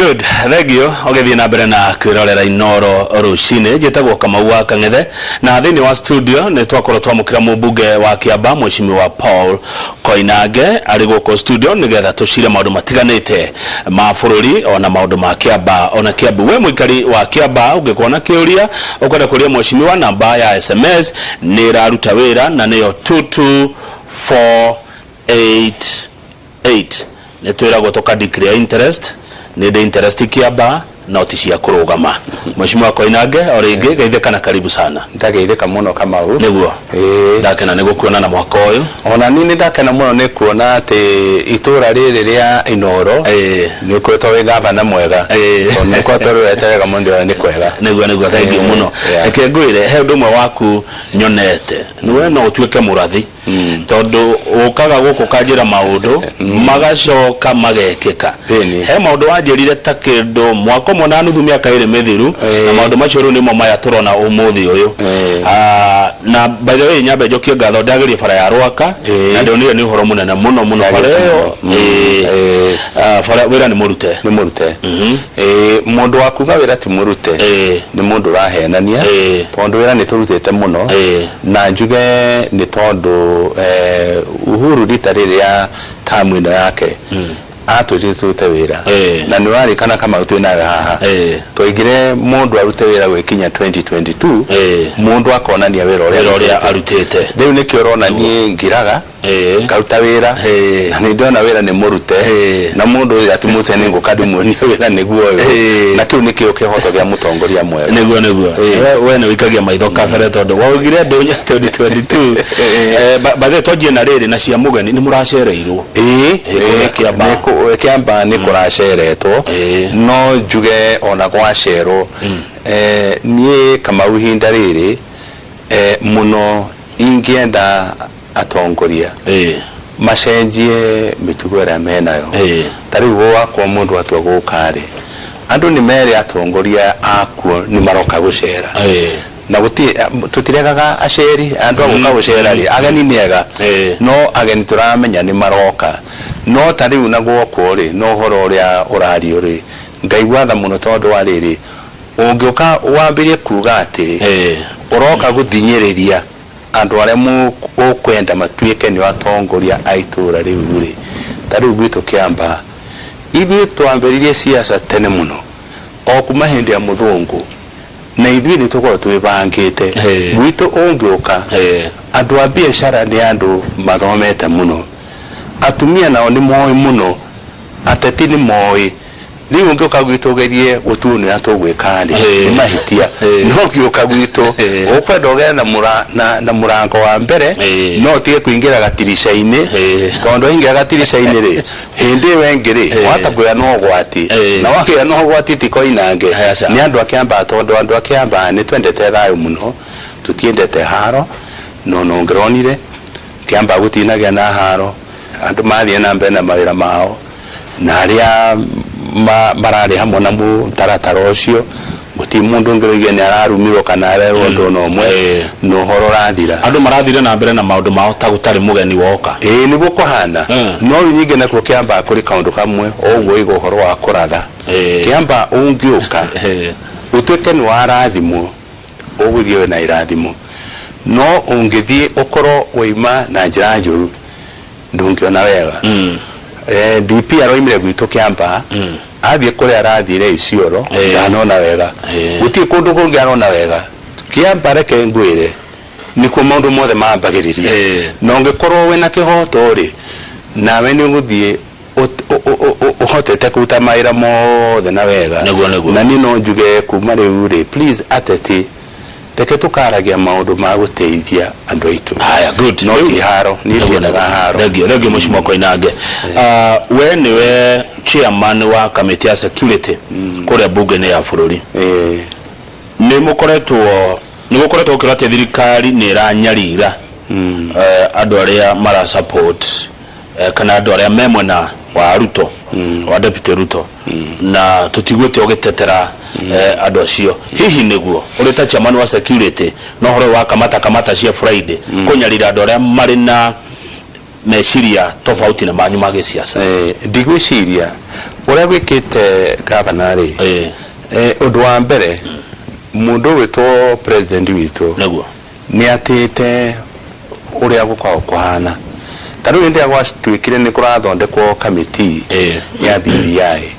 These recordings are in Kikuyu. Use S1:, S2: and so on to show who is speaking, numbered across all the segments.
S1: Good, thank you. Ũgĩthiĩ na mbere na kwĩrorera Inoro Rũcinĩ, njĩtagwo Kamau wa Kang'ethe, na thĩinĩ wa studio nĩ twakorwo twamũkĩra mũmbunge wa Kĩamba, Mheshimiwa Paul Koinange, arĩ gũkũ studio nĩgetha tũcire maũndũ matiganĩte ma bũrũri ona maũndũ ma Kĩamba ona Kĩambu. We mũikari wa Kĩamba, ũngĩkorwo na kĩũria ũkwenda kũria mheshimiwa, namba ya SMS nĩ ĩraruta wĩra na nĩyo 22488. Nĩ twĩragwo tũka declare interest. Nĩ ndĩ interest Kĩamba, no ti cia kũrũgama. Mheshimiwa Koinange, o rĩngĩ geithĩka na karibu sana.
S2: Ndageithĩka mũno, Kamau.
S1: Nĩguo.
S2: Ĩĩ.
S1: Ndakena nĩ gũkuona na mwaka ũyũ.
S2: Ona niĩ nĩ ndakena mũno nĩ kuona atĩ itũra rĩrĩ rĩa Inoro nĩ ũkoretwo wĩ gavana mwega, tondũ nĩ ũkoretwo ũrorete wega mũno, ndĩrona nĩ kwega.
S1: Nĩguo, thank you mũno. Reke ngwĩre, he ũndũ ũmwe waku nyonete, we no ũtuĩke mũrathi, tondũ ũkaga gũkũ ũkanjĩra maũndũ magacoka magekĩka. He maũndũ wanjĩrire ta kĩndũ mwaka ũmwe na nuthu, mĩaka 2 mĩthiru, na maũndũ macio rĩu nĩmo maya tũrona ũmũthĩ ũyũ. Ah, na by the way, nyambe njokie ngatho, ndagerie bara ya Rwaka na ndonire nĩ ũhoro mũnene mũno mũno bara ĩyo. Ah, bara wĩra nĩ mũrute.
S2: Nĩ mũrute. Ĩĩ, mũndũ wa kuga wĩra ti mũrute nĩ mũndũ ũrahenania, tondũ wĩra nĩ tũrutĩte mũno. Na njuge nĩ tondũ Uhuru rita rĩrĩa tamu ĩno yake atwĩtire tũrute wĩra, na nĩ ũrarĩkana, Kamau, twĩ nawe haha, twaigire mũndũ arute wĩra gwĩkinya 2022, mũndũ akonania wĩra ũrĩa
S1: wĩra ũrĩa arutĩte.
S2: Rĩu nĩkĩo ũrona niĩ ngiraga ngaruta wĩra, na nĩ ndĩrona wĩra nĩ mũrute, na mũndũ ũyũ ati mũrute, nĩ ngũka ndĩmuonie wĩra nĩguo ũyũ. Na kĩu nĩkĩo kĩhoto kĩa mũtongoria mwega.
S1: Nĩguo. We nĩ ũikagia maitho kabere, tondũ waugire ndũnya 2022. By the way, twanjie na rĩrĩ na cia mũgeni, nĩ mũracereirwo?
S2: Ĩĩ.
S1: Kũrĩa Kĩambaa.
S2: Kĩambaa nĩ kũraceretwo. No njuge ona gwacerwo, niĩ Kamau ihinda rĩrĩ mũno ingĩenda atongoria macenjie mĩtugo ĩrĩa menayo. Ta rĩu gwakwa mũndũ atua gũka rĩ, andũ nĩ mere atongoria akuo nĩ maroka gũcera, na gũtirĩ, tũtiregaga aceri, andũ a gũka gũcera rĩ, ageni nĩ ega, no ageni tũramenya nĩ maroka. No ta rĩu na gwokwo rĩ, no ũhoro ũrĩa ũrario rĩ, ngaigua tha mũno, tondũ wa rĩrĩ, ũngĩũka wambĩrĩrie kuga atĩ ũroka gũthinyĩrĩria andũ arĩa ũkwenda matuĩke nĩo atongoria a itũra rĩu rĩ. Ta rĩu gwitũ Kĩambaa, ithuĩ twambĩrĩirie siasa tene mũno, o kuma hĩndĩ ya mũthũngũ, na ithuĩ nĩ tũkoragwo twĩbangĩte. Gwitũ ũngĩũka, andũ a biacara nĩ andũ mathomete mũno, atumia nao nĩ moĩ mũno, ateti nĩ moĩ. Rĩu ũngĩũka gwitũ ũgerie gũtuonia tũgwĩka rĩ, nĩ mahĩtia. No ũngĩũka gwitũ, ũkwenda ũgere na mũra, na, na mũrango wa mbere, no ũtige kũingĩra gatirica-inĩ, tondũ waingĩra gatirica-inĩ rĩ, hĩndĩ ĩyo ĩngĩ rĩ, wahota kũgĩa na ũgwati, na wagĩa na ũgwati ti Koinange,
S1: Aca.
S2: nĩ andũ a Kĩambaa, tondũ andũ a Kĩambaa nĩ twendete thayũ mũno, tũtiendete haro, na ona ũngĩronire Kĩambaa gũtinagĩa na haro, andũ mathiĩ na mbere na mawĩra mao, na arĩa mararĩ hamwe na mũtaratara ũcio, gũtirĩ mũndũ ũngĩroiga nĩ ararumirwo kana arerwo ũndũ ona ũmwe, na ũhoro ũrathira.
S1: Andũ marathire na mbere na maũndũ mao ta gũtarĩ mũgeni woka.
S2: Ĩĩ, nĩguo kũhana. No rĩu ningĩ nakuo Kĩambaa kũrĩ kaũndũ kamwe, o ũguo oiga ũhoro wa kũratha. Kĩambaa ũngĩũka ũtuĩke nĩ warathimwo, ũgũthiĩ wĩna irathimo. No ũngĩthiĩ ũkorwo wauma na njĩra njũru, ndũngĩona wega. DP aroimire gwitũ Kĩambaa, athiĩ kũrĩa arathire Isiolo, ndanona wega. Gũtirĩ kũndũ kũngĩ arona wega. Kĩambaa, reke ngwĩre, nĩkuo maũndũ mothe mambagĩrĩria. Na ũngĩkorwo wĩna kĩhoto rĩ, nawe nĩ ũgũthiĩ ũhotete kũruta mawĩra mothe na wega.
S1: Nĩguo.
S2: Na niĩ no njuge kuma rĩu rĩ, please ateti, reke tũkaragia maũndũ ma gũteithia andũ aitũ.
S1: Haya, good.
S2: No ti haro, niĩ ndiendaga haro.
S1: Thank you, thank you, Mheshimiwa Koinange. We nĩwe chairman wa kamĩtĩ ya security kũrĩa bunge-inĩ ya bũrũri. Nĩ mũkoretwo, nĩ gũkoretwo gũkĩrwo atĩ thirikari nĩ ĩranyarira andũ arĩa mara support kana andũ arĩa me mwena wa Ruto, wa Deputy Ruto, na tũtiguĩte ũgĩtetera andũ acio. Hihi nĩguo ũrĩ ta chairman wa security, na ũhoro ũyũ wa kamata kamata cia Friday, kũnyarira andũ arĩa marĩ na Meciria tofauti na manyu ma gĩciaca.
S2: Ndigwĩciria ũrĩa gwĩkĩte gavana rĩ, ũndũ wa mbere mũndũ ũgwĩtwo president witũ nĩ atĩte ũrĩa gũkoragwo kũhana. Ta rĩu hĩndĩ ĩrĩa gwatuĩkire nĩ kũrathondekwo kamĩtĩ ya BBI,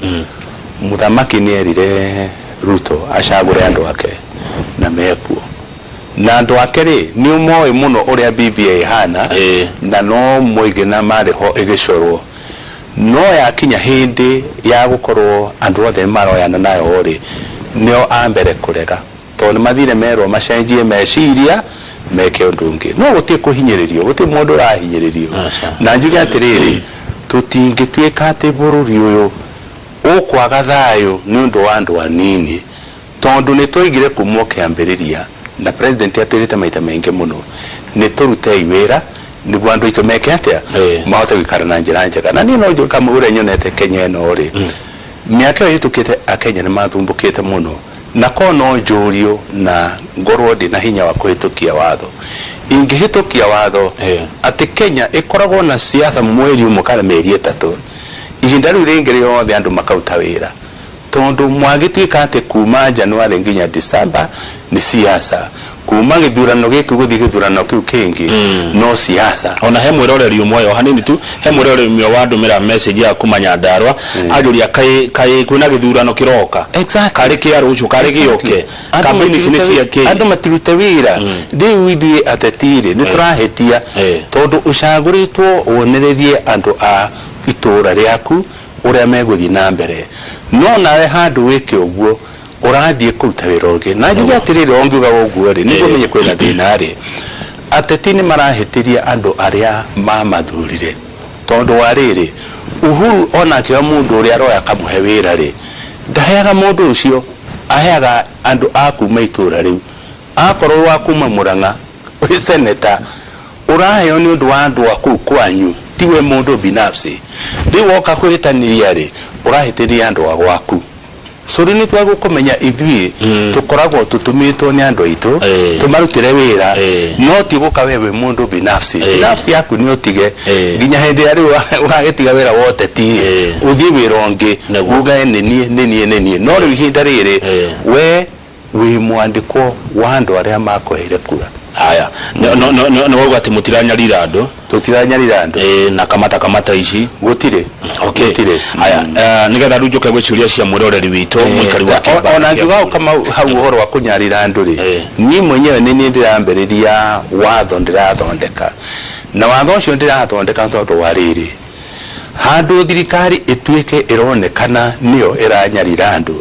S2: mũthamaki nĩ erire Ruto acagũre andũ ake na mekuo, na andũ ake rĩ, nĩ moĩ mũno ũrĩa BBI ĩhana, na no moige na marĩ ho ĩgĩcorwo. No yakinya hĩndĩ ya gũkorwo andũ othe nĩ maroyana nayo rĩ, nĩo a mbere kũrega, tondũ nĩ mathire merwo macenjie meciria meke ũndũ ũngĩ. No gũtirĩ kũhinyĩrĩrio, gũtirĩ mũndũ ũrahinyĩrĩrio.
S1: Aca.
S2: Na njuge atĩrĩrĩ, tũtingĩtuĩka atĩ bũrũri ũyũ ũkwaga thayũ nĩ ũndũ wa andũ anini, tondũ nĩ twaigire kuma o kĩambĩrĩria, na president atwĩrĩte maita maingĩ mũno, nĩ tũrutei wĩra nĩguo andũ aitũ meke atĩa, mahote gũikara na njĩra njega. Na niĩ no njuge kama ũrĩa nyonete Kenya ĩno rĩ, mĩaka ĩyo ĩhĩtũkĩte, Akenya nĩ mathumbũkĩte mũno. Na ko no njũrio na ngorwo ndĩna hinya wa kũhĩtũkia watho, ingĩhĩtũkia watho atĩ Kenya ĩkoragwo na siasa mweri ũmwe kana mĩeri 3, ihinda rĩu rĩngĩ rĩothe andũ makaruta wĩra, tondũ mwagĩtuĩka atĩ kuma January nginya December nĩ siasa, kuma gĩthurano gĩkĩ gũthiĩ gĩthurano kĩu kĩngĩ no siasa.
S1: Ona he mwĩroreri ũmwe o hanini tu, he mwĩroreri ũmwe wandũmĩra message ya kuma Nyandarua, anjũria kaĩ kaĩ kwĩna gĩthurano kĩroka, karĩ kĩa rũciũ, karĩ gĩũke, kambĩini ici nĩ cia kĩ?
S2: Andũ matirute wĩra. Rĩu ithuĩ ateti rĩ, nĩ tũrahĩtia, tondũ ũcagũrĩtwo wonererie andũ a itũũra rĩaku ũrĩa megũthiĩ na mbere, no nawe handũ wĩke ũguo ũrathiĩ kũruta wĩra ũngĩ. Na njuge atĩrĩrĩ, o ngiuga ũguo rĩ, nĩguo menye kwĩna thĩna rĩ, ateti nĩ marahĩtĩria andũ arĩa mamathurire, tondũ wa rĩrĩ, Uhuru ona akĩoya mũndũ ũrĩa aroya akamũhe wĩra rĩ, ndaheaga mũndũ ũcio, aheaga andũ a kuma itũũra rĩu. Akorwo wa kuma Murang'a wĩ seneta, ũraheo nĩ ũndũ wa andũ a kũu kwanyu, tiwe mũndũ binafsi. Rĩu woka kũhĩtanĩria rĩ, ũrahĩtĩria andũ a gwaku. So rĩu nĩ twagũ kũmenya ithuĩ tũkoragwo tũtũmĩtwo nĩ andũ aitũ tũmarutĩre wĩra, no ti gũka we wĩ mũndũ binafsi. Binafsi yaku nĩ ũtige nginya hĩndĩ ĩrĩa rĩu ũgagĩtiga wĩra wa ũteti, ũthiĩ wĩra ũngĩ, uge nĩ niĩ, nĩ niĩ, nĩ niĩ. No rĩu ihinda rĩrĩ, we wĩ mwandĩkwo wa andũ arĩa makũheire kura.
S1: Haya, nĩ wauga atĩ mũtiranyarira andũ.
S2: Tũtiranyarira andũ.
S1: Na kamata kamata ici?
S2: Gũtirĩ. Gũtirĩ.
S1: Haya, nĩgetha rĩu njũke gwĩ ciũria cia mwĩroreri witũ, mũikari wa Kĩambaa.
S2: Ona ngiuga kama hau ũhoro wa kũnyarira andũ rĩ, niĩ mwenyewe nĩ niĩ ndĩrambĩrĩria watho ndĩrathondeka, na watho ũcio ndĩrathondeka tondũ wa rĩrĩ, handũ thirikari ĩtuĩke ĩronekana nĩyo ĩranyarira andũ,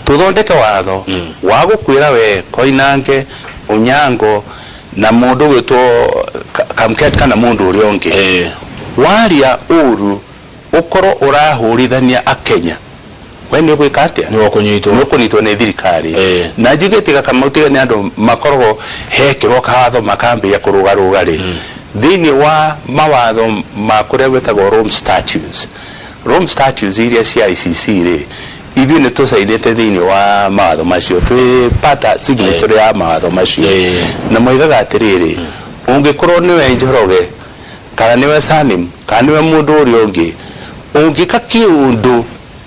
S2: tũthondeke watho wa gũkwĩra we Koinange, Onyango na mũndũ ũgwĩtwo Kamket kana mũndũ ũrĩa ũngĩ, waria ũru ũkorwo ũrahũrithania Akenya, we nĩ ũgwĩka atĩa?
S1: Nĩ ũkũnyitwo.
S2: Nĩ ũkũnyitwo nĩ thirikari. Na njuge tiga Kamau, tiga nĩ andũ makoragwo hekĩrwo kawatho makambĩrĩria kũrũgarũga rĩ, thĩinĩ wa mawatho ma kũrĩa gwĩtagwo Rome Statutes, Rome Statutes iria cia ICC rĩ, ithuĩ nĩ tũcainĩte thĩinĩ wa mawatho macio, twĩ part signatory ya mawatho macio, na moigaga atĩrĩrĩ, ũngĩkorwo nĩwe Njoroge kana nĩwe Salim kana nĩwe mũndũ ũrĩa ũngĩ, ũngĩka kĩũndũ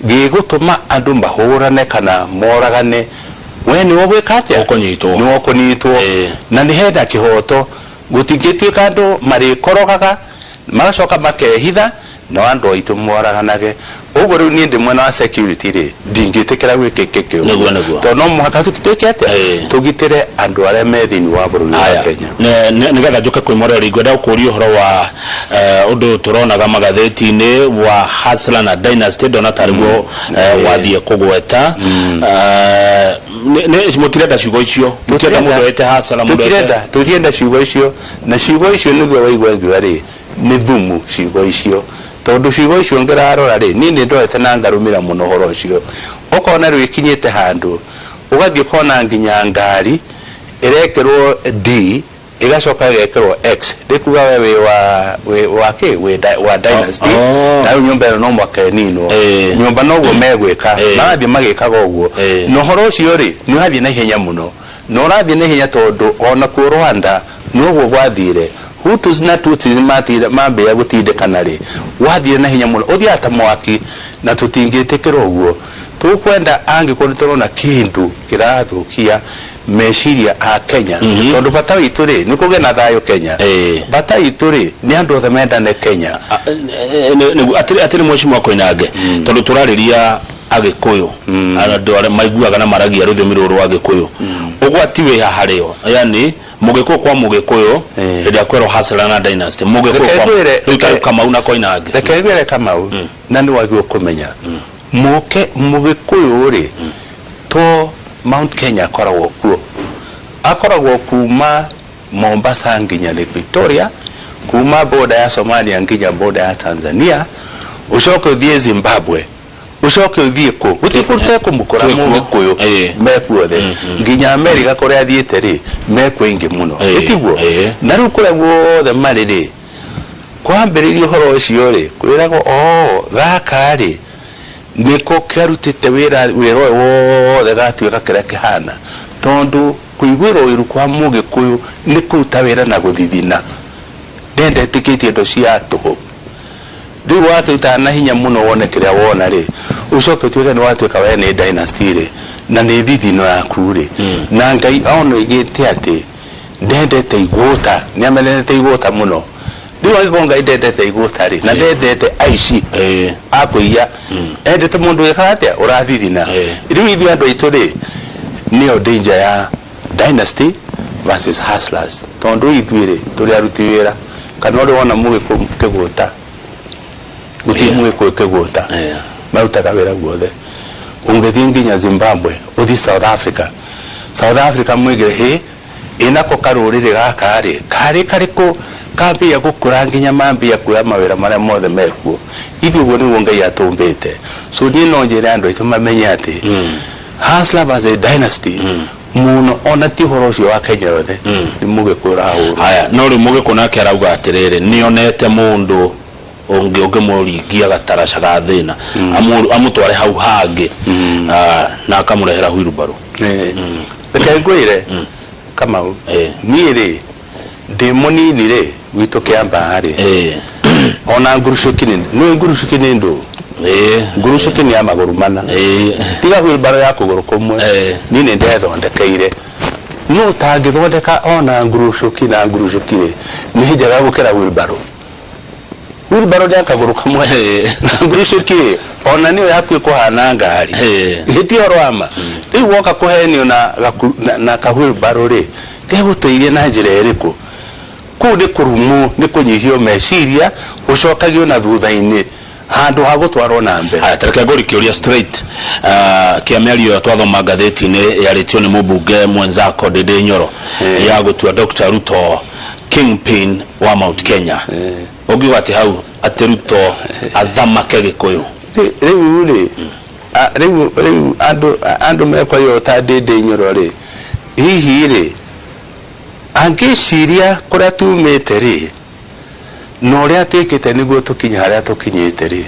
S2: gĩgũtũma andũ mahũrane kana moragane, we nĩwe ũgwĩka atĩa?
S1: Ũkũnyitwo.
S2: Nĩwe ũkũnyitwo. Na nĩ hena kĩhoto, gũtingĩtuĩka andũ marĩkorogaga magacoka makehitha no andũ aitũ moraganage ũguo. Rĩu niĩ ndĩ mwena wa security rĩ, ndingĩtĩkĩra gwĩkĩke kĩu, tondũ no mũhaka twĩke atĩa? Tũgitĩre andũ arĩa me thĩinĩ wa bũrũri wa Kenya.
S1: Nĩgetha njũke kwĩ mũrori, ngwenda gũkũria ũhoro wa ũndũ tũronaga magathĩti-inĩ wa Hustler na Dynasty, ndona tarĩguo wathiĩ kũgweta. Mũtirenda ciugo icio, mũtirenda mũndũ ete hustler, mũndũ
S2: Tũtirenda ciugo icio, na ciugo icio nĩguo waigua ngiuga rĩ, nĩ thumu ciugo icio, tondũ ciugo icio ngĩrarora rĩ, niĩ nĩ ndorete na ngarũmĩra mũno ũhoro ũcio, ũkona rĩu ĩkinyĩte handũ ũgathiĩ ũkona nginya ngari ĩrekĩrwo D, ĩgacoka ĩgekĩrwo X, nĩ kuga we wĩ wa kĩ, wĩ wa Dynasty. Na rĩu nyũmba ĩno no mwaka ĩninwo. Nyũmba noguo megwĩka, marathiĩ magĩkaga ũguo. Na ũhoro ũcio rĩ, nĩ ũrathiĩ na ihenya mũno, na ũrathiĩ na ihenya tondũ ona kuo Rwanda Noguo gwathire, Hutus na Tutsis matire mambĩrĩria gũtindĩkana rĩ, wathire na hinya mũno, ũthiaga ta mwaki, na tũtingĩtĩkĩra ũguo. Tũkwenda angĩkorwo nĩ tũrona kĩndũ kĩrathũkia meciria a Kenya, tondũ bata witũ rĩ nĩ kũgĩe na thayũ Kenya. Bata witũ rĩ nĩ andũ othe mendane Kenya.
S1: Nĩguo atĩrĩ Mheshimiwa Koinange, tondũ tũrarĩria Agĩkũyũ, andũ arĩa maiguaga na maragia rũthiomi rũrũ rwa Gĩkũyũ, ũgwati wĩ ha harĩo? Yani Mũgĩkũyũ kwa Mũgĩkũyũ, hĩndĩ ĩrĩa kwerwo Hustler na Dynasty, Mũgĩkũyũ
S2: Reke
S1: kwa
S2: ngwĩre,
S1: rĩu ta
S2: reke
S1: rĩu Kamau na Koinange.
S2: Reke ngwĩre Kamau, na nĩ wagĩrĩirwo kũmenya mũke Mũgĩkũyũ rĩ, to Mount Kenya akoragwo kuo, akoragwo kuma Mombasa nginya Lake Victoria, kuma border ya Somalia nginya border ya Tanzania, ũcoke ũthiĩ Zimbabwe, ũcoke ũthiĩ kũ, gũtirĩ kũndũ ũtekũmũkora
S1: Twĩkuo.
S2: Mũgĩkũyũ. Mekuothe, nginya Amerika kũrĩa athiĩte rĩ, mekuo aingĩ mũno. Ĩtiguo? Na rĩu kũrĩa guothe marĩ rĩ, kwambĩrĩria ũhoro ũcio rĩ, kwĩragwo o gaka rĩ nĩko kĩarutĩte wĩra wĩra ũyũ wothe gatuĩka kĩrĩa kĩhana, tondũ kũiguĩrwo ũiru kwa Mũgĩkũyũ nĩ kũruta wĩra na gũthithina, ndendetĩkĩtie indo cia tũhũ. Rĩu wakĩrutaga na hinya mũno wone kĩrĩa wona rĩ, ũcoke ũtuĩke nĩ watuĩka we nĩ dynasty rĩ, na nĩ thithino yaku rĩ, na Ngai ona oigĩte atĩ ndendete igũta, nĩ amenete igũta mũno. Rĩu angĩkorwo Ngai ndendete igũta rĩ, na ndendete aici a kũiya, endete mũndũ wĩkaga atĩa? Ũrathithina. Rĩu ithuĩ andũ aitũ rĩ, nĩyo danger ya dynasty versus hustlers, tondũ ithuĩ rĩ, tũrĩ aruti wĩra. Kana ũrĩ wona Mũgĩkũyũ kĩgũta? Gũtirĩ Mũgĩkũyũ kĩgũta. Marutaga wĩra guothe. Ũngĩthiĩ nginya Zimbabwe, ũthiĩ South Africa, South Africa mũingĩ hĩ, ĩ nako karũrĩrĩ gaka rĩ, karĩ karĩkũ kambia gũkũra nginya mambia kuoya mawĩra marĩa mothe mekuo. Ithuĩ ũguo nĩguo Ngai atũmbĩte. So niĩ no njĩre andũ aitũ mamenye atĩ hustler versus dynasty mũno ona ti ũhoro ũcio wa Kenya yothe, nĩ Mũgĩkũyũ ũrahũrwo.
S1: Haya, no rĩu Mũgĩkũyũ nake arauga atĩrĩrĩ, nĩonete mũndũ ũngĩ ũngĩmũringia gataraca ga thĩna, amũtware hau hangĩ, na akamũrehera wheelbarrow.
S2: Reke ngwĩre Kamau, niĩ rĩ ndĩ mũnini rĩ, gwitũ Kĩambaa rĩ, ona ngurucuki nĩ nĩũĩ ngurucuki nĩ ndũ? Ngurucuki nĩ ya magũrũ mana, tiga wheelbarrow ya kũgũrũ kũmwe. Niĩ nĩ ndethondekeire, nũ ũtangĩthondeka ona ngurucuki? Na ngurucuki rĩ nĩ njega gũkĩra wheelbarrow. Wheelbarrow nĩ ya kagũrũ kamwe, na ngurucuki rĩ ona nĩyo yaku ĩkũhana ngari. Ĩ ti ũhoro wa ma? Rĩu woka kũhenio na gaku, na ka wheelbarrow rĩ, gegũteithia na njĩra ĩrĩkũ? Kũu nĩ kũrumwo, nĩ kũnyihio meciria, ũcokagio na thutha-inĩ handũ ha gũtwarwo na mbere.
S1: Haya, ta reke ngũrie kĩũria straight kĩa mĩario ĩyo twathoma ngathĩti-inĩ yarĩtio nĩ mũmbunge mwenzako Ndindi Nyoro ya gũtua Dr. Ruto kingpin wa Mount Kenya. Ũngiuga atĩ hau atĩ Ruto athamake Gĩkũyũ?
S2: Rĩu rĩ, rĩu andũ mekwaria ta Ndindi Nyoro rĩ, hihi rĩ angĩciria kũrĩa tumĩte rĩ, na ũrĩa twĩkĩte nĩguo tũkinye harĩa tũkinyĩte rĩ,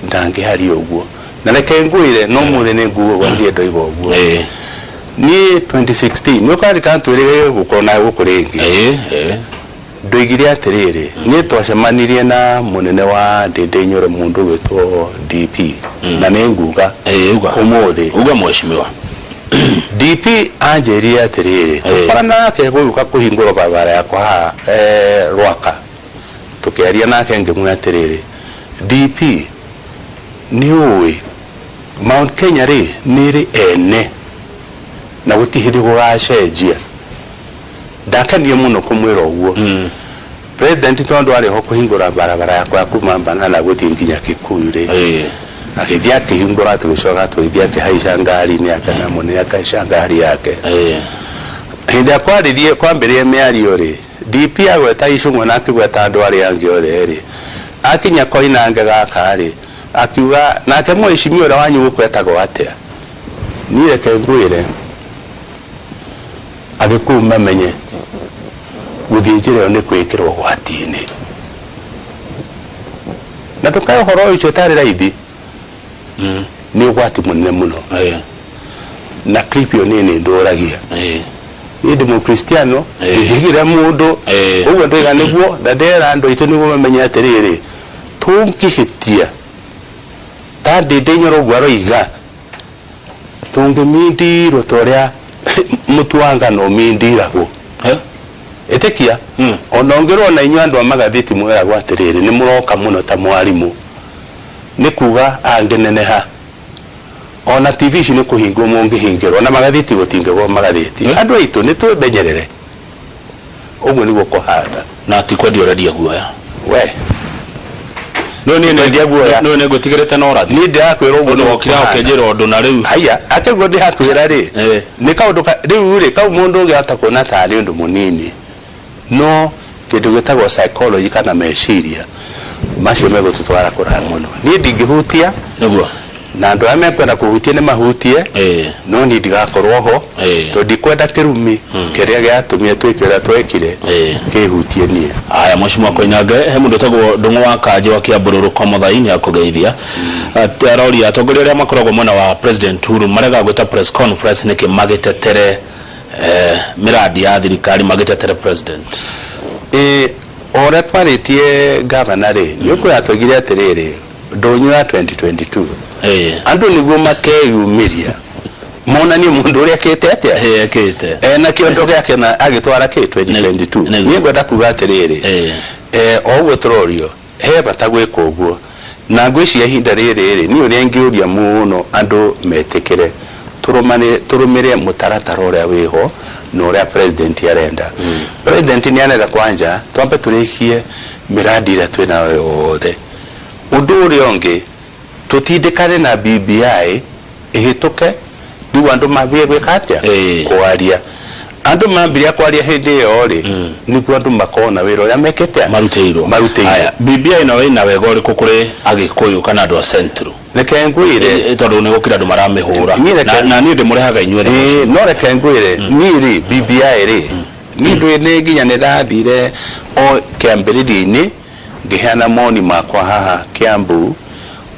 S2: ndangĩharia ũguo. Na reke ngwĩre, no mũthĩ nĩ nguga ũguo, ndirĩ ndoiga ũguo. Niĩ 2016 nĩ ũkaririkana twĩrĩgĩrĩire gũkorwo na gũkũ rĩngĩ. Ndoigire atĩrĩrĩ, niĩ twacemanirie na mũnene wa Ndindi Nyoro, mũndũ ũgwĩtwo DP, na nĩ nguga
S1: Uga.
S2: ũmũthĩ.
S1: Uga mheshimiwa.
S2: DP anjĩrire atĩrĩrĩ, tũkorana nake gũgĩũka kũhingũrwo barabara yakwa haha Rwaka, tũkĩaria nake ngĩmwĩra atĩrĩrĩ, DP, nĩ ũĩ Mount Kenya rĩ nĩ ĩrĩ ene na gũtirĩ hĩndĩ gũgacenjia. Ndakenire mũno kũmwĩra ũguo. President tondũ arĩ ho kũhingũra barabara yakwa ya kuma Banana gũthiĩ nginya Kikuyu rĩ, agĩthiĩ akĩhingũra, tũgĩcoka tũgĩthiĩ akĩhaica ngari-inĩ yake na mũnene akĩhaica ngari yake. Hĩndĩ ĩrĩa kwaririe kwambĩrĩria mĩario rĩ, DP agweta Icũng'wa na akĩgweta andũ arĩa angĩ othe rĩ, akinya Koinange gaka rĩ, akiuga nake mheshimiwa ũrĩa wanyu gũkũ etagwo atĩa? Niĩ reke ngwĩre, Agĩkũyũ mamenye gũthiĩ njĩra ĩyo nĩ kwĩĩkĩra ũgwati-inĩ. Na ndũkae ũhoro ũcio ũtarĩ raithi, nĩ ũgwati mũnene mũno. Na clip ĩyo niĩ nĩ ndũragia. Niĩ ndĩ Mũkristiano, ndingĩgĩra mũndũ. Ũguo ndoiga nĩguo, na ndera andũ aitũ nĩguo mamenye atĩrĩrĩ, tũngĩhĩtia ta Ndĩndĩ Nyoro ũguo aroiga, tũngĩmindirwo ta ũrĩa mũtu wa ngano ũmindiragwo. Ĩtĩkia, ona ũngĩrwo na inyuĩ andũ a magathĩti mwĩragwo atĩrĩrĩ, nĩ mũroka mũno ta mwarimũ, nĩ kuga angĩneneha. Ona TV ici nĩ kũhingwo mũngĩhingĩrwo, ona magathĩti gũtingĩgwo magathĩti. Andũ aitũ nĩ twĩmenyerere. Ũguo nĩguo kũhana.
S1: Na ti kwendia ũrendia guoya.
S2: We.
S1: Nĩũĩ niĩ
S2: Kwendia guoya.
S1: Nĩũĩ nĩ ngwĩtigĩrĩte na ũrathi.
S2: Niĩ ndĩrakwĩra ũguo
S1: Tondũ
S2: nĩguo
S1: wokire
S2: kũhana.
S1: ũkĩnjĩra ũndũ na rĩu.
S2: Haiya, akĩguo ndĩrakwĩra rĩ, nĩ kaũndũ ka, rĩu rĩ, kau mũndũ ũngĩhota kuona tarĩ ũndũ mũnini, no kĩndũ gĩtagwo psychology kana meciria, macio megũtũtwara kũraya mũno. Niĩ ndingĩhutia,
S1: Nĩguo.
S2: na andũ arĩa mekwenda kũhutia nĩ mahutie, no niĩ ndigakorwo ho, tondũ ndikwenda kĩrumi kĩrĩa gĩatũmire twĩke ũrĩa twekire kĩhutie niĩ.
S1: Aya, Mheshimiwa Koinange, he mũndũ ũtagwo Ndũng'ũ wa Kanjũ wa Kĩambũrũrũ Komothai nĩ akũgeithia. Aroria atongoria arĩa makoragwo mwena wa President Uhuru marega gwĩta press conference nĩkĩ magĩtetere mĩrandi ya thirikari magĩtetere president.
S2: Ĩĩ, o ũrĩa twarĩtie ngavana rĩ, nĩ ũkwĩra twaigire atĩrĩrĩ, ndũnyũ ya 2022 andũ nĩguo makeyumĩria monanie mũndũ ũrĩa ekĩte atĩa.
S1: Ekĩte.
S2: Ena kĩondo gĩake na agĩtwara kĩ 2022. Niĩ ngwenda kuga atĩrĩrĩ, o ũguo tũrorio he bata gwĩka ũguo, na ngwĩciria ihinda rĩrĩ rĩ, niĩ ũrĩa ingĩũria mũno andũ metĩkĩre tũrũmĩrĩre mũtaratara ũrĩa wĩho na ũrĩa president arenda. President nĩ arenda kwanja twambe tũrĩkie mĩrandi ĩrĩa twĩnayo yothe. Ũndũ ũrĩa ũngĩ, tũtindĩkane na BBI ĩhĩtũke rĩu andũ mambie gwĩka atĩa? Kwaria. Andũ mambiria kwaria hĩndĩ ĩyo rĩ, nĩguo andũ makona wĩra ũrĩa mekĩte atĩa?
S1: Marutĩirwo.
S2: Marutĩirwo.
S1: Haya, BBI nayo ĩna wega ũrĩkũ kũrĩ Agĩkũyũ kana andũ a Central?
S2: Reke ngwĩre.
S1: Tondũ nĩ gũkĩrĩ andũ maramĩhũra.
S2: Niĩ reke.
S1: Na, na niĩ ndĩmũrehaga inyuĩ na
S2: Ĩĩ, no reke ngwĩre, niĩ rĩ, BBI rĩ, niĩ ndũĩ nĩ nginya nĩ ndathire o kĩambĩrĩria-inĩ ngĩheana mawoni makwa haha Kiambu,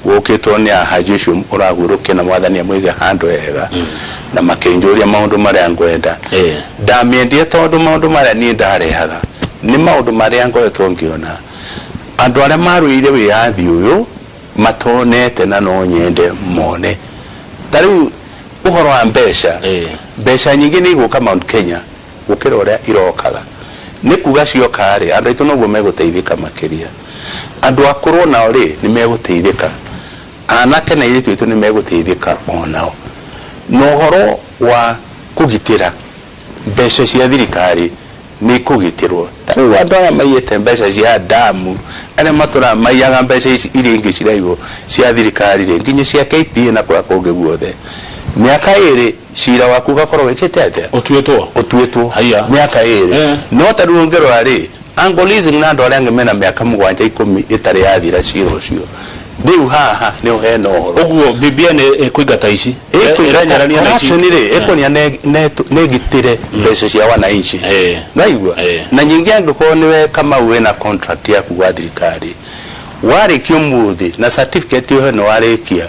S2: gũkĩtwo nĩ Ahaji ũcio ũrahurũkire na Mwathani amũige handũ hega, na makĩnjũria maũndũ marĩa ngwenda. Ndamĩendire tondũ maũndũ marĩa niĩ ndarehaga nĩ maũndũ marĩa ngoretwo ngĩona andũ arĩa marũĩrĩire wĩyathi ũyũ matonete na no nyende mone. Ta rĩu ũhoro wa mbeca, mbeca nyingĩ nĩ igũka Mount Kenya gũkĩra ũrĩa irokaga. Nĩ kuga cioka-rĩ, andũ aitũ noguo megũteithĩka makĩria. Andũ akũrũ onao rĩ, nĩ megũteithĩka. Anake na airĩtu aitũ nĩ megũteithĩka onao. Na ũhoro wa kũgitĩra mbeca cia thirikari nĩ ikũgitĩrwo. Ta rĩu andũ arĩa maiyĩte mbeca cia damu, arĩa matũraga maiyaga mbeca ici iria ingĩ ciraiywo cia thirikari rĩ, nginya cia KPA na kũrĩa kũngĩ guothe, mĩaka ĩrĩ cira waku ũgakorwo wĩkĩte atĩa?
S1: Ũtuĩtwo.
S2: Ũtuĩtwo.
S1: Haiya.
S2: Mĩaka ĩrĩ. No ta rĩu ũngĩrora rĩ, Uncle Leasing na andũ arĩa angĩ mena mĩaka mũgwanja ikũmi ĩtarĩ yathira cira ũcio. Rĩu haha nĩho hena ũhoro.
S1: Ũguo BBI nĩ ĩkũingata ici?
S2: Ĩkũingata
S1: Ĩrenyerania na ici?
S2: corruption rĩ, ĩkuonia nĩ ĩgitĩre mbeca cia wananchi. Nĩwaigua? Na nyingĩ angĩkorwo nĩwe Kamau wĩna contract yaku gwa thirikari, warĩkia ũmũthĩ na certificate ũheo nĩ warĩkia,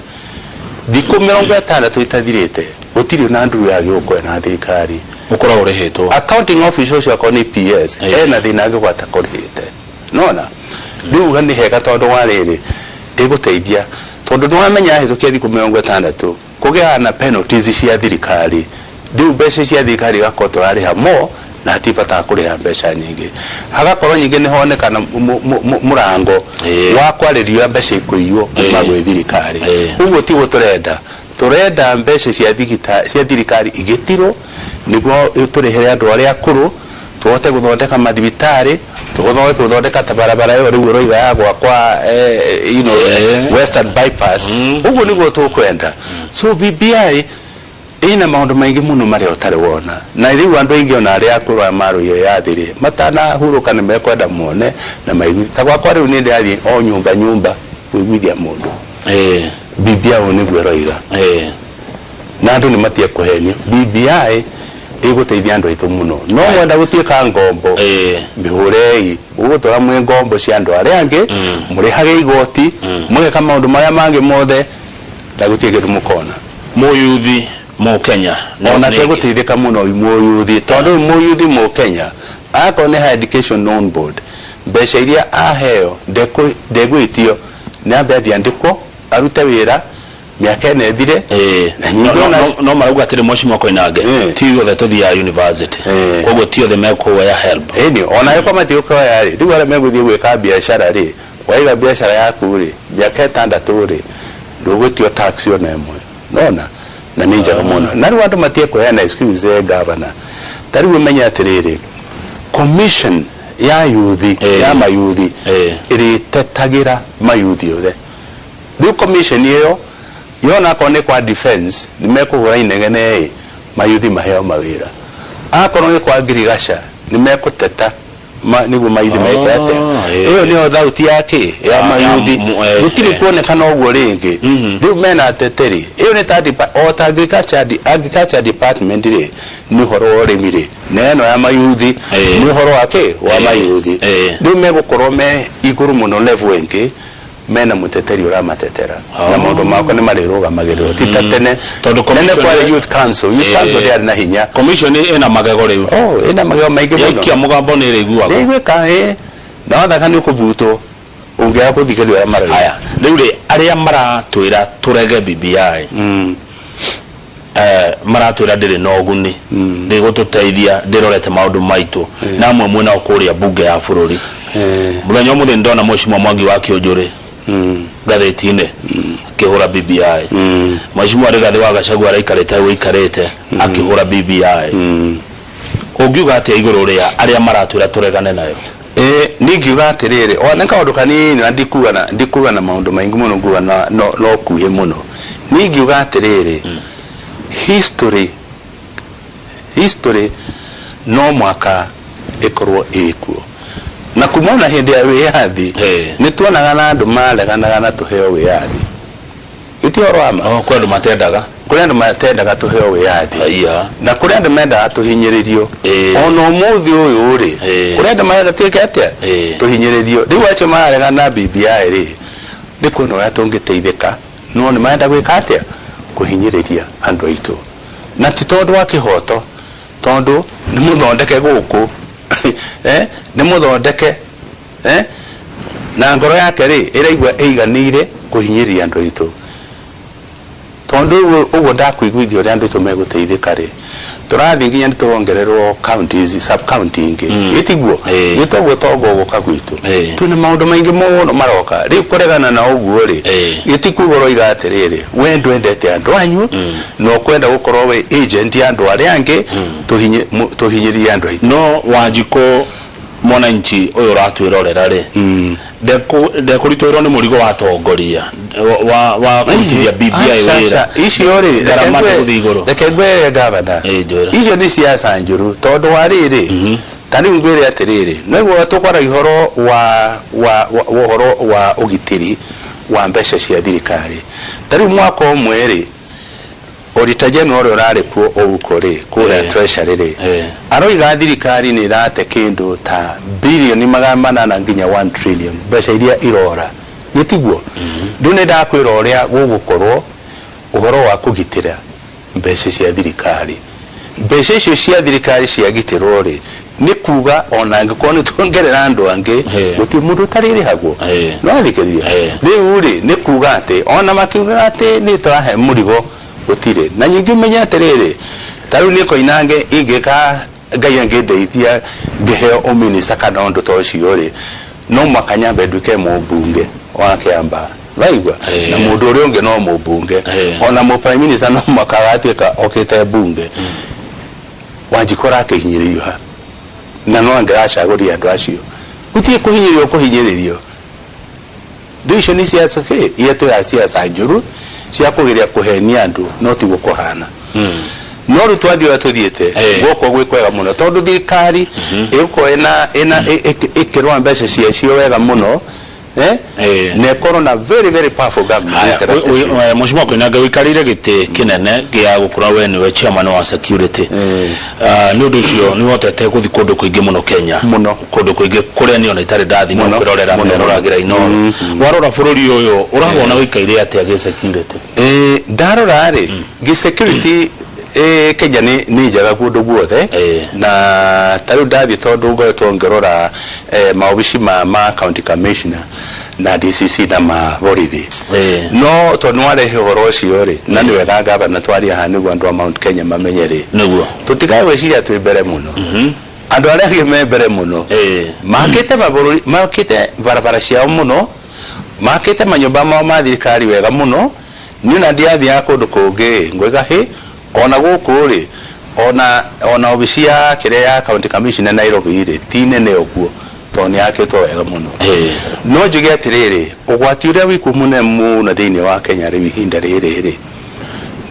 S2: thikũ 60 itathirĩte, gũtirĩ ona nduru yagĩrĩirwo na thirikari.
S1: Ũkoragwo ũrĩhĩtwo.
S2: Accounting officer ũcio akorwo nĩ PS, ena thĩna angĩkorwo atakũrĩhĩte. Nĩwona? Rĩu nĩ hega tondũ wa rĩrĩ, ĩgũteithia tondũ nĩwamenya yahĩtũkia thikũ 60 kũgĩaga na penalties cia thirikari. Rĩu mbeca cia thirikari igakorwo tũrarĩha more na hatirĩ bata wa kũrĩha mbeca nyingĩ. Hagakorwo nyingĩ nĩ honekana mũrango wa kwarĩrio mbeca ikũiywo kuma gwĩ thirikari. Ũguo tiguo tũrenda. Tũrenda mbeca cia cia thirikari igĩtirwo nĩguo tũrĩhĩre andũ arĩa akũrũ, tũhote gũthondeka mathibitarĩ, tũhote gũthondeka ta barabara ĩyo rĩu ũroiga ya gwakwa you know, Western Bypass. Ũguo nĩguo tũkwenda. So BBI ĩna maũndũ maingĩ mũno marĩa ũtarĩ wona. Na rĩu andũ aingĩ ona arĩa akũrũ aya marũire ya thĩ rĩ, matanahurũka nĩ mekwenda mone na maigue. Ta gwakwa rĩu nĩ ndĩrathiĩ o nyũmba nyũmba kũiguithia mũndũ. BBI ũũ nĩguo ĩroiga. Na andũ nĩ matige kũhenio. BBI ĩgũteithia andũ aitũ mũno. No mwenda gũtuĩka ngombo, mĩhũrei. Mũgũtũra mwĩ ngombo cia andũ arĩa angĩ, mũrĩhage igoti, mũgeka maũndũ marĩa mangĩ mothe, na gũtirĩ kĩndũ mũkona.
S1: Mũyuthi Mũkenya
S2: ona tegũteithĩka mũno mũyuthi, tondũ rĩu mũyuthi Mũkenya akorwo nĩ Higher Education Loan Board, mbeca iria aheo ndegwĩtio, nĩ ambe athiĩ andĩkwo arute wĩra mĩaka ĩna ĩthire. Na
S1: No,
S2: nyingĩ
S1: no,
S2: ona
S1: no, no marauga atĩrĩ, Mheshimiwa Koinange, ti othe tũthiaga university, koguo ti othe mekuoya HELB.
S2: Ĩni ona angĩkorwo matigũkĩoya rĩ, rĩu arĩa megũthiĩ gwĩka biacara rĩ, waiga biacara yaku rĩ, mĩaka 6 rĩ, ndũgwĩtio tax ona ĩmwe, nona na nĩ njega mũno. Na rĩu andũ matige kũheana excuse. Governor, ta rĩu ũmenye atĩrĩrĩ, commission ya yuthi ya mayuthi ĩrĩtetagĩra mayuthi othe. Rĩu commission ĩyo yona akorwo nĩ kwa defense nĩ mekũhũra inegene ĩ mayuthi maheo mawĩra, akorwo nĩ kwa ngirigaca nĩ mekũteta nĩguo mayuthi meke atĩa. Ĩyo nĩyo thauti ya kĩ ya mayuthi. Gũtirĩ kuonekana ũguo rĩngĩ. Rĩu mena ateteri. Ĩyo nĩ ta o ta agriculture department rĩ, nĩ ũhoro wa ũrĩmi rĩ, na ĩno ya mayuthi nĩ ũhoro wa kĩ wa mayuthi. Rĩu megũkorwo me igũrũ mũno, level ĩngĩ, mena mũteteri ũramatetera na maũndũ makwa nĩ marĩrũgamagĩrĩrwo, ti ta tene.
S1: Tondũ
S2: tene
S1: commission
S2: kwarĩ youth council. Youth council ndĩarĩ na hinya.
S1: Commission ĩna magego rĩu.
S2: Oh, ĩna magego maingĩ mũno.
S1: Yaikia mũgambo nĩ ĩrĩiguagwo.
S2: Nĩiguĩka ĩ, na wathaka nĩ ũkũbutwo ũngĩaga gũthikĩrĩria ũrĩa marauga.
S1: Haya, rĩu rĩ, arĩa maratwĩra tũrege BBI, maratwĩra ndĩrĩ na ũguni, ndĩgũtũteithia, ndĩrorete maũndũ maitũ, na amwe mwĩnao kũrĩa mbunge ya bũrũri. Mũthenya ũmũthĩ nĩndona Mheshimiwa Mwangi wa Kĩũnjũrĩ ngathĩti-inĩ akĩhũra BBI. Mheshimiwa Rigathĩ wa Gachagua araikarĩte hau aikarĩte akĩhũra BBI. Ũngiuga atĩa igũrũ rĩa arĩa maratwĩra tũregane nayo?
S2: Ĩ niĩ ngiuga atĩrĩrĩ, o nĩ kaũndũ kanini na ndikuga na maũndũ maingĩ mũno, nguga na no kuhĩ mũno. Niĩ ingiuga atĩrĩrĩ, history no mwaka ĩkorwo ĩkuo na kuma ona hĩndĩ ya wĩyathi nĩ tuonaga na andũ mareganaga na tũheo wĩyathi. Gĩti ũhoro wa ma.
S1: Oh, kwĩ andũ matendaga.
S2: Kũrĩ andũ matendaga tũheo wĩyathi.
S1: Aya.
S2: Na kũrĩ andũ mendaga tũhinyĩrĩrio. Ona ũmũthĩ ũyũ rĩ, kũrĩ andũ marenda twĩke atĩa? Tũhinyĩrĩrio. Rĩu acio mararegana na BBI rĩ, nĩ kuona ũrĩa tũngĩteithĩka, no nĩ marenda gwĩka atĩa? Kũhinyĩrĩria andũ aitũ, na ti tondũ wa kĩhoto, tondũ nĩ mũthondeke gũkũ, nĩ mũthondeke, na ngoro yake rĩ ĩraigua ĩiganĩire kũhinyĩrĩria andũ aitũ. Tondũ ũguo ũguo ndakũiguithia ũrĩa andũ aitũ megũteithĩka rĩ, tũrathiĩ nginya nĩ tũrongererwo counties, sub county ingĩ, ĩtiguo? Gĩtoguo tongo ũgũka gwitũ. Twĩna maũndũ maingĩ mũno maroka. Rĩu kũregana na ũguo rĩ, gĩtikuga ũroiga atĩrĩrĩ, we ndwendete andũ anyu na ũkwenda gũkorwo wĩ agent ya andũ arĩa angĩ tũhinyĩrĩrie andũ aitũ.
S1: No Wanjikũ, mwananchi ũyũ ũratwĩrorera rĩ, ndekũritũhĩrwo nĩ mũrigo wa atongoria wa kũrutithia BBI wĩra?
S2: Icio rĩ,
S1: Ngarama ndĩgũthiĩ igũrũ.
S2: Reke ngwĩre, gavana,
S1: Ĩ, njĩra.
S2: Icio nĩ ciaca njũru, tondũ wa rĩrĩ, ta rĩu ngwĩre atĩrĩrĩ, nĩguo tũkwaragia ũhoro wa ũhoro wa ũgitĩri wa mbeca cia thirikari. Ta rĩu mwaka ũmwe rĩ, Auditor General ũrĩa ũrarĩ kuo Ouko rĩ, kũrĩa Treasury rĩ, aroiga thirikari nĩ ĩrate kĩndũ ta bilioni 800 nginya 1 trillion, mbeca iria irora, gĩtiguo? Rĩu nĩ ndakwĩra ũrĩa gũgũkorwo ũhoro wa kũgitĩra mbeca cia thirikari. Mbeca icio cia thirikari ciagitĩrwo rĩ, nĩ kuga ona angĩkorwo nĩ tuongerera andũ angĩ, gũtirĩ mũndũ ũtarĩrĩhagwo. No athikĩrĩria. Rĩu rĩ, nĩ kuga atĩ ona makiugaga atĩ nĩ tũrahe mũrigo, gũtirĩ. Na nyingĩ ũmenye atĩrĩrĩ, ta rĩu niĩ Koinange ingĩka Ngai angĩndeithia ngĩheo ũminista kana ũndũ ta ũcio rĩ, no mũhaka nyambe nduĩke mũmbunge wa Kĩambaa, waigua? Na mũndũ ũrĩa ũngĩ no mũmbunge. Ona mũ prime minister no mũhaka agatuĩka okĩte mbunge. Wanjikũ arakĩhinyĩrĩrio ha? Na no angĩracagũria andũ acio, gũtirĩ kũhinyĩrĩrio kũhinyĩrĩrio. Rĩu icio nĩ ciaca kĩ iria twĩraga ciaca njũru cia kũgeria kũhenia andũ, no tiguo kũhana. No rĩu twathiĩ ũrĩa tũthiĩte, gũkũ gwĩ kwega mũno, tondũ thirikari ĩgũkorwo ĩna ĩkĩrora mbeca ciacio wega mũno, na ĩkorwo na very very powerful government.
S1: Haya,
S2: Gũkĩra tene.
S1: Mheshimiwa Koinange, ũikarĩire gĩtĩ kĩnene gĩa gũkorwo we nĩwe chairman wa security. Ah, nĩ ũndũ ũcio nĩ ũhotete gũthiĩ kũndũ kũingĩ mũno Kenya.
S2: Mũno.
S1: Kũndũ kũingĩ kũrĩa niĩ ona itarĩ ndathiĩ no
S2: Mũno,
S1: kwĩrorera
S2: mũno,
S1: meroragĩra Inooro. Warora bũrũri ũyũ, ũrawona ũikaire atĩa gĩ security?
S2: Ndarora rĩ, gĩ security Kenya nĩ njega kũndũ guothe. Na ta rĩu ndathiĩ, tondũ ngoretwo ngĩrora maobici ma county commissioner na DCC na ma borithi, no tondũ nĩ warehe ũhoro ũcio rĩ, na nĩ wega gavana twaria haha nĩguo andũ a Mount Kenya mamenye rĩ, tũtikae gwĩciria twĩ mbere mũno. Andũ arĩa angĩ me mbere mũno makĩte mabũrũri, makĩte barabara ciao mũno, makĩte manyũmba mao ma thirikari wega mũno. Niĩ ona ndirathiaga kũndũ kũngĩ ngwĩga hĩ, ona gũkũ rĩ, ona obici ya kĩrĩa ya county commissioner Nairobi rĩ, ti nene ũguo tondũ nĩ yakĩtwo wega mũno. No njuge atĩrĩrĩ, ũgwati ũrĩa wĩkuo mũnene mũno thĩinĩ wa Kenya rĩu ihinda rĩrĩ rĩ,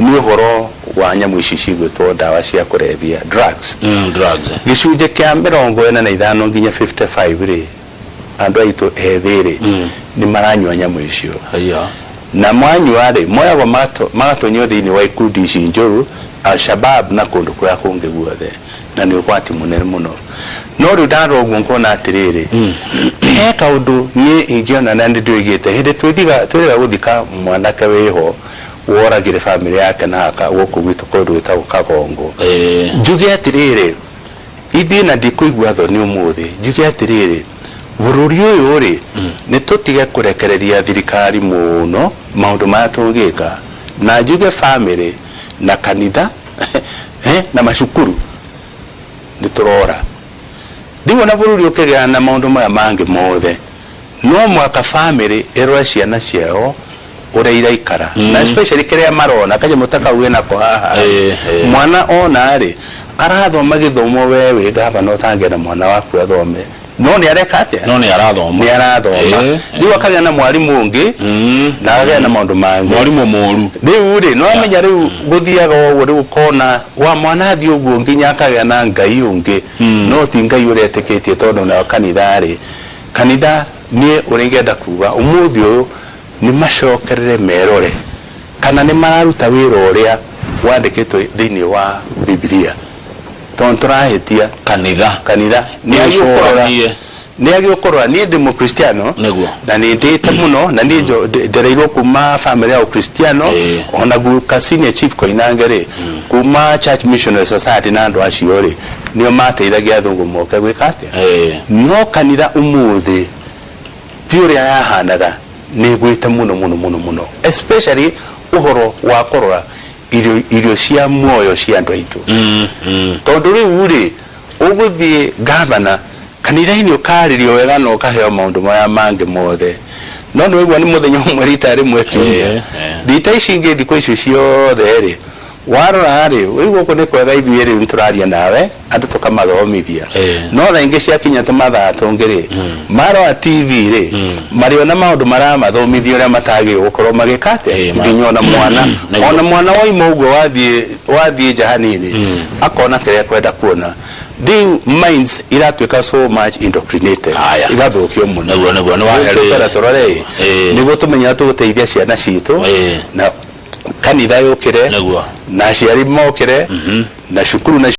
S2: nĩ ũhoro wa nyamũ ici cigwĩtwo ndawa cia kũrebia, drugs.
S1: Drugs.
S2: Gĩcunjĩ kĩa 45 nginya 55 rĩ, andũ aitũ ethĩ rĩ, nĩ maranyua nyamũ icio. Na mwanyua rĩ, moyagwo magatonyio thĩinĩ wa ikundi ici njũru, Al-Shabab na kũndũ kũrĩa kũngĩ guothe, na nĩ ũgwati mũnene mũno. No rĩu ndarora ũguo ngona atĩrĩrĩ, he kaũndũ niĩ ingĩona na nĩ ndĩoigĩte hĩndĩ twĩriga twĩrĩga gũthika mwanake wĩho woragire bamĩrĩ yake na aka gũkũ gwitũ kũndũ gwĩtagwo Kagongo. Njuge atĩrĩrĩ, ithuĩ na ndikũigua thoni ũmũthĩ njuge atĩrĩrĩ, bũrũri ũyũ rĩ, nĩ tũtige kũrekereria thirikari mũno maũndũ marĩa tũngĩka, na njuge bamĩrĩ na kanitha na macukuru nĩ tũrora. Rĩu ona bũrũri ũkĩgĩa na maũndũ maya mangĩ mothe, no mũhaka bamĩrĩ ĩrore ciana ciao ũrĩa iraikara, na especially kĩrĩa marona kanyamũ ta kau wĩnako haha. Mwana ona rĩ, arathoma gĩthomo, we wĩ gavana ũtangĩenda mwana waku athome, no nĩ areka atĩa?
S1: No nĩ arathoma.
S2: Nĩ arathoma. Rĩu akagĩa na mwarimũ ũngĩ na akagĩa na maũndũ mangĩ.
S1: Mwarimũ mũru.
S2: Rĩu rĩ, no amenya rĩu gũthiaga ũguo, rĩu ũkona wa mwana athiĩ ũguo nginya akagĩa na Ngai ũngĩ, no ti Ngai ũrĩa etĩkĩtie, tondũ nayo kanitha rĩ, kanitha niĩ ũrĩa ingĩenda kuga ũmũthĩ ũyũ nĩ macokerere merore kana nĩ mararuta wĩra ũrĩa wandĩkĩtwo thĩinĩ wa Bibilia, tondũ tũrahĩtia.
S1: Kanitha.
S2: Kanitha nĩ agĩũkũrora.
S1: Wĩcũranie.
S2: Nĩ agĩũkũrora. Niĩ ndĩ mũkristiano na nĩ ndĩte mũno, na niĩ ndereirwo kuma family ya ũkristiano. Ona guka Senior Chief Koinange rĩ, kuma Church Missionary Society na andũ acio rĩ, nĩo mateithagia athũngũ moke gwĩka atĩa. No kanitha ũmũthĩ ti ũrĩa yahanaga, nĩ ĩgwĩte mũno mũno mũno mũno, especially ũhoro wa kũrora irio cia muoyo cia andũ aitũ, tondũ rĩu rĩ, ũgũthiĩ gavana kanitha-inĩ ũkarĩrio wega na ũkaheo maũndũ maya mangĩ mothe, no nĩ waigua nĩ mũthenya ũmwe rita rĩmwe kiumia. Rita ici ingĩ thikũ icio ciothe rĩ, warora rĩ, rĩu gũkũ nĩ kwega, ithuĩ rĩu nĩ tũraria nawe, andũ tũkamathomithia, no thaa ingĩ ciakinya tũmathaa tũngĩ rĩ, marora TV rĩ, marĩona maũndũ maramathomithia ũrĩa matagĩrĩirwo gũkorwo magĩka atĩa. Nginya ona mwana, ona mwana waima ũguo wathiĩ nja hanini, akona kĩrĩa ekwenda kuona. Rĩu minds iratuĩka so much indoctrinated, igathũkio mũno.
S1: Nĩguo, nĩ wahe
S2: Rĩu tũkwenda tũrore ĩ, nĩguo tũmenye ũrĩa tũgũteithia ciana citũ, na kanitha yũkĩre, na aciari mokĩre, na cukuru na